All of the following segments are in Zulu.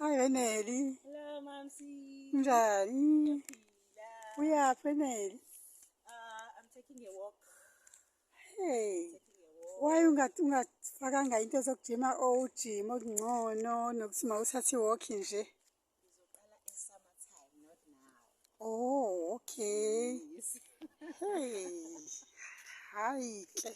Hi Weneli. Hello, Mamsi. Njani? Ngiyaphila. Uyaphi Weneli? I'm taking a walk. Hey. Taking a walk. Why ungafakanga into zokujima ojima okungcono nokuthi mawuthathe i-walk nje? Ngizoqala e-summertime, not now. Oh, okay. Yes. Hey. Hayi ke.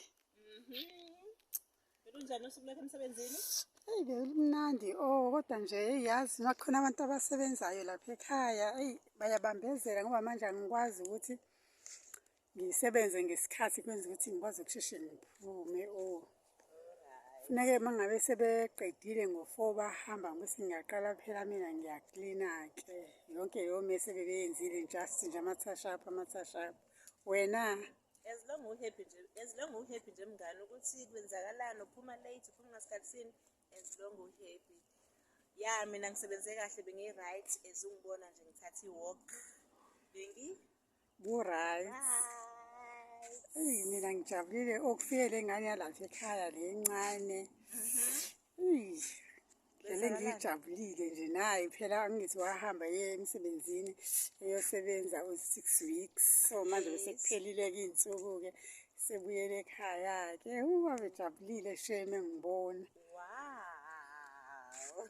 Belunjani usuku lwakho emsebenzini? Eyi bekumnandi oh kodwa nje eyi yazi nakhona abantu abasebenzayo lapha ekhaya eyi bayabambezela ngoba manje angikwazi ukuthi ngisebenze ngesikhathi kwenza ukuthi ngikwazi ukusheshe ngiphume oh. Funeke uma ngabe sebeqedile ngo-4 bahamba bese ngiyaqala phela mina ngiyaklina-ke yonke leyo mess ebebeyenzile just nje ama-touch up ama-touch up. Wena? As long u-happy nje, as long u-happy nje mngani ukuthi kwenzakalani, uphuma late, uphuma ngasikhathi sini, as long u-happy. Ya mina ngisebenze kahle bengi-right as ungibona nje ngithatha i-walk. Bengi Bu-right. right. Eyi mina ngijabulile okufike le ngane yalapha ekhaya le encane. Eyi vele Kwenzakalani? ngijabulile nje naye phela angithi wahamba eye emsebenzini eyosebenza u-6 weeks so manje bese kuphelile-ke iy'nsuku-ke sebuyele ekhaya-ke wabejabulile shame engibona. Wow.